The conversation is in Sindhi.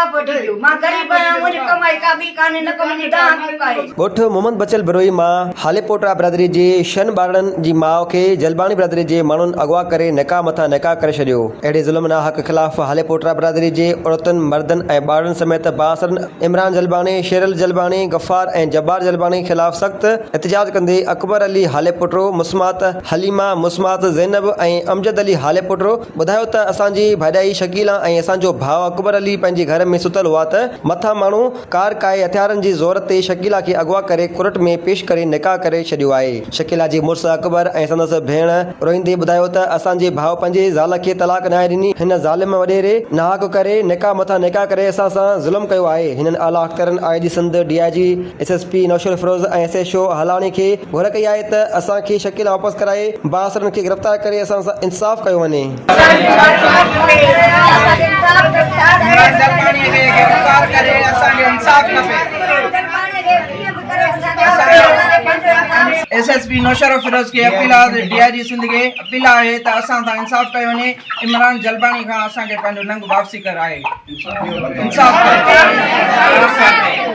انصاف وٺي ڏيو مان غريب آهيان منهنجي ڪمائي ڪا ٻي ڪانهي نه ڪو منهنجي دانهن ڪوڪ آهي. ڳوٺ محمد بچل بروهي مان هاليپوٽا برادري جي ڇهن ٻارڙن جي ماء کي جلباڻي برادري جي ماڻهن اغوا ڪري نڪاح مٿان نڪاح ڪري ڇڏيو. اهڙي ظلم ناحق خلاف هاليپوٽا برادري جي عورتن، مردن ۽ ٻارڙن سميت بااثرن عمران جلباڻي، شيرل جلباڻي، غفار ۽ جبار جلباڻي خلاف سخت احتجاج ڪندي اڪبر علي هاليپوٽو، مسمات حليمه، مسمات زينب ۽ امجد علي هاليپوٽو ٻڌايو ته اسان جي ڀاڄائي شڪيلا ۽ اسان جو ڀاء اڪبر علي پنهنجي گهر ۾ ستل هئا ته مٿان ماڻهو ڪار ڪاهي هٿيارن جي زور تي شڪيلا کي اغوا ڪري ڪورٽ ۾ پيش ڪري نڪاح ڪري ڇڏيو آهي. شڪيلا جي مڙس اڪبر ۽ سندس ڀيڻ روئيندي ٻڌايو ته اسان جي ڀاء پنهنجي زال کي طلاق ناهي ڏني هن ظالم وڏيري ناحق ڪري نڪاح مٿان نڪاح ڪري اسان سان ظلم ڪيو آهي هنن اعليٰ اختيارين I G Sindh, D I G, S S P Naushahro Feroze ۽ S H O Halani کي گهر ڪئي آهي ته اسان کي شڪيلا واپس ڪرائي بااثرن کي گرفتار ڪري اسان سان انصاف ڪيو وڃي. عمران جلباڻي کي گرفتار ڪري اسان کي انصاف کپي. ايس ايس پي نوشهروفيروز کي اپيل آهي ڊي I جي سنڌ کي اپيل آهي ته اسان سان انصاف ڪيو وڃي عمران جلباڻي کان اسان کي پنهنجو ننگ واپسي ڪرائي انصاف کپي.